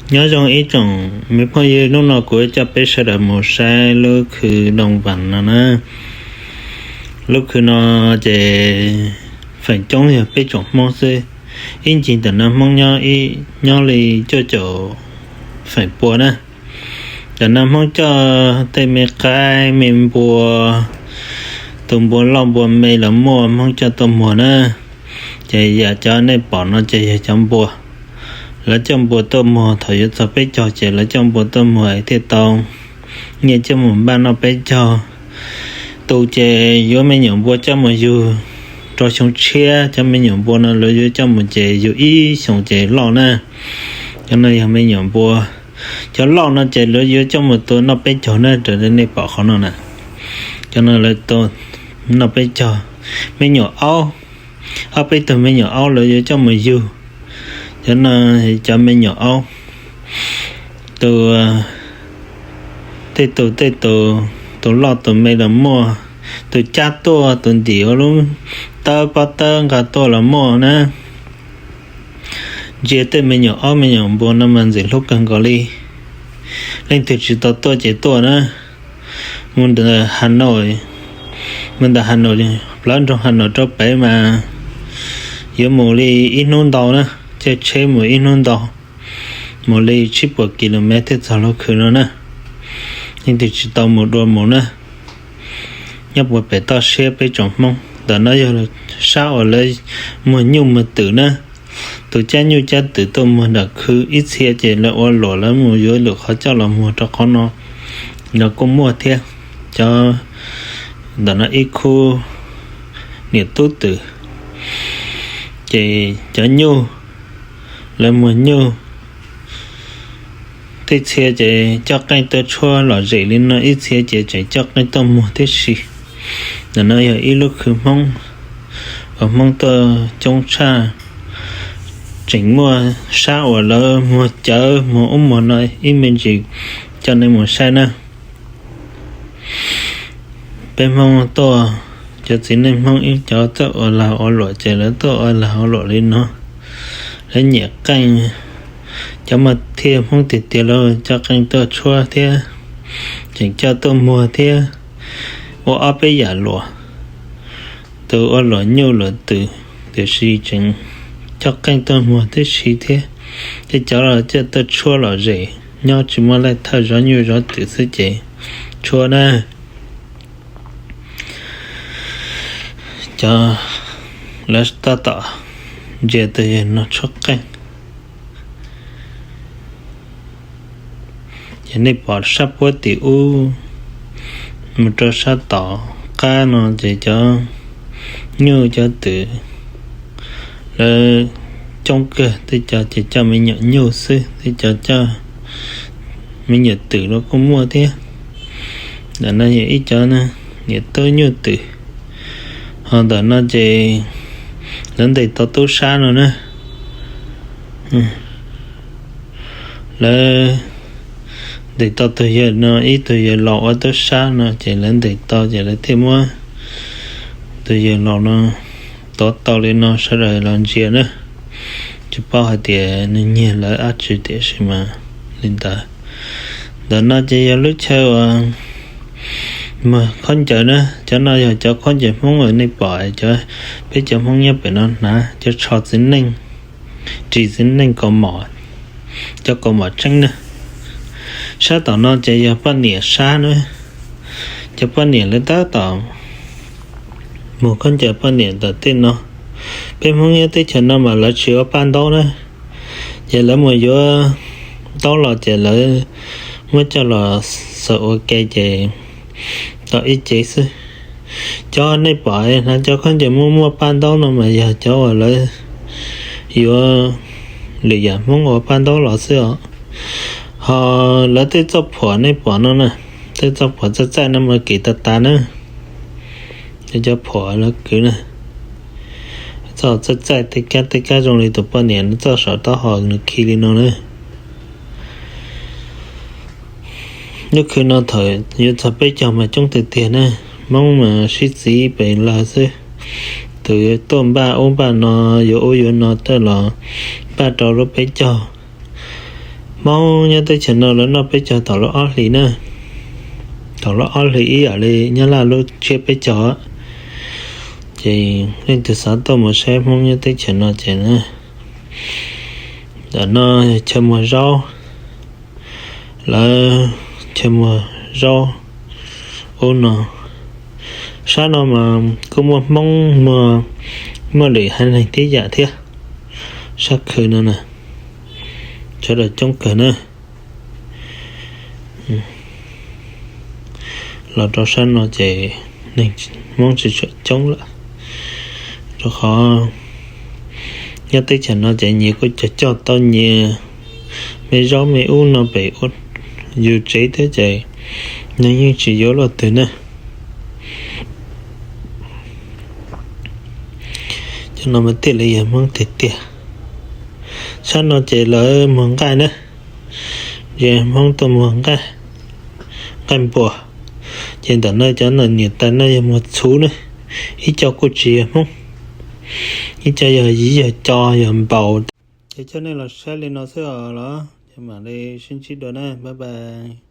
Nyob zoo ib tsoom me phooj ywg, hnub no kuv coj peb sawv daws mus saib lub khw Doo Vas no na. Lub khw no ces feem coob yog peb tsoom Hmoob xwb. Ib ncig ntawm no Hmoob nyob li cuaj caum feem pua na. Ntawm no Hmoob coj tej me qaib me npua, tus npua loj npua me los muaj, Hmoob coj tuaj muag na. Ces yam cov nej pom no ces yog cov npua. Lawv coj npua tuaj muag, thaum yuav txog peb caug ces lawv coj npua tuaj muag thiaj tau nyiaj coj mus npaj noj peb caug. Tus ces yuav me nyuam npua coj mus yug rau xyoo tshiab. Cov me nyuam npua no lawv yuav coj mus ces yug ib xyoos ces loj na. Cov no yog me nyuam npua. Cov loj no ces lawv yuav coj mus tua noj peb caug na, raws li nej pom qhov no na. Cov no lawv tua noj peb caug. Me nyuam aub, ob peb tug me nyuam aub lawv yuav coj mus yug. Cov no cov me nyuam aub. Tus, tej tus tej tus, tus loj tus me los muaj, tus cab tuaj, tus ntim ua lub tawb pob tawb nqa tuaj los muaj na. Ntsia tej me nyuam aub me nyuam npua no mas ntxim hlub kawg nkaus li. Leej twg tsis tau tuaj ces tuaj na. Mus ntawm Hà Nội, mus ntawm Hà Nội, plawv nroog Hà Nội rau pem mas yuav mus li ib hnub ntau na, caij tsheb mus ib hnub ntau, mus li tsib puas ki lo mev thiaj txog lub khw no na. Leej twg tsis tau mus dua mus na. Nyob puag pem toj siab peb tsoom Hmoob, ntawm no yog sab uas lawv muag nyuj muag twm na. Tus cab nyuj cab twm tuaj muag nram khw, ib txhia ces lawv ua luam lawv mus yuav lwm qhov coj los muag rau qhov no los kuj muaj thiab. Cov ntawm no ib khub niam tub twm, ces cov nyuj, lawv muag nyuj. Tej txhia ces coj qeej tuaj tshuab lom zem li no, ib txhia ces tseem coj qeej tuaj muag tib si. Ntawm no yog ib lub khw Hmoob uas Hmoob tuaj coob tshaj. Tseem muaj sab uas lawv muag cawv muag ub muag no, ib me ntsis coj nej mus saib na. Peb Hmoob tuaj, cov txiv neej Hmoob ib cov tuaj ua lag ua luam ces lawv tuaj ua lag ua luam li no. Lawv nyiam qeej, cov muaj thiaj Hmoob tiag tiag lawv coj qeej tuaj tshuab thiab, tseem coj tuaj muag thiab, ua ob peb yam luam. Tus ua luam nyuj luam twm, tiam sis tseem coj qeej tuaj muag tib si thiab. Tej cov los coj tuaj tshuab lom zem, nyob tsis muaj laij thawj zov nyuj zov twm xwb ces tshuab na. Cov lawv tab tom ntsia tus yawg no tshuab qeej. Ces nej pom sab puab tim ub mus rau sab tom qab no ces cov nyuj cov twm lawv coob kawg, tej cov ces coj me nyuam nyuj xwb, tej cov coj me nyuam twm los kuj muaj thiab. Ntawm no yog ib cov niam tub nyuj twm, ho ntawm no ces lawv ntes tau tub sab no na. Lawv ntes tau tus yawg no, ib tug yawg laus ua tub sab no ces lawv ntes tau ces lawv thiaj muab tus yawg laus no tov tau li no sawv daws los ntsia na. Tsis paub hais tias nws nyiag lawv dab tsi tiam sis mas li ntawd. Ntawm no ces yog lub chaw uas muag khaub ncaws na. Cov no yog cov khaub ncaws Hmoob uas nej pom cov, peb cov Hmoob nyob pem no hnav, cov tsho txiv neej, ris txiv neej kaus mom, cov kaus mom tseeb na. Sab tom no ces yog poj niam sab na. Cov poj niam lawv tab tom muag khaub ncaws poj niam ntawm tej no. Peb Hmoob nyob teb chaws no mas lawv tsis ua paj ntaub na, ces lawv mus yuav ntaub los ces lawv muab coj los xaws ua ke ces tau ib cev xwb. Cov nej pom hnav cov khaub ncaws muaj muaj paj ntaub no mas yog cov uas lawv yuav lwm yam Hmoob ua paj ntaub los xwb os. Ho lawv tej txoj phuam nej pom no na, tej txoj phuam txaij txaij no mas kev tas tas na. Cov phuam lawv kwv na, txoj txaij txaij tej kab tej kab zoo li tus poj niam txoj saum taub hau nws khi li no na. Lub khw no thaum yuav txog peb caug mas coob tiag tiag na. Hmoob mas sib txiv pes lawg xwb. Tus yuav tuaj npaj ub npaj no, yuav ub yuav no tuaj los npaj rau lub peb caug. Hmoob nyob teb chaws no lawv noj peb caug thaum lub ob hlis na, thaum lub ob hlis ib yam li Nyab Laj lub tsiab peb caug. Ces leej twg xav tuaj mus saib Hmoob nyob teb chaws no ces na, ntawm no chaw muag zaub, lawv chaw muag zaub ub no. Sab no mas kuj muaj Hmoob, muaj, muaj lwm haiv neeg tib yam thiab. Sab khw no na, sawv daws coob kawg na. Los rau sab no ces neeg Hmoob tsis tshua coob lawm, rau qhov nyob teb chaws no ces nyias kuj cog coj tau nyias me zaub me ub no pem ua yus tsev thiab ces neeg yeej tsis yuav luaj twg na. Cov no mas thiaj li yog Hmoob tiag tiag. Sab no ces lawv muag nqaij na, ces Hmoob tuaj muag nqaij, nqaij npua. Ces ntawm no cov ntawm niam tais no yog muag txhuv na, ib co kuj tsis yog Hmoob, ib co yog yij yog co yog npaum. Ces coj nej los saib li no xwb os los, ces mam li sib ntsib dua na, bye bye.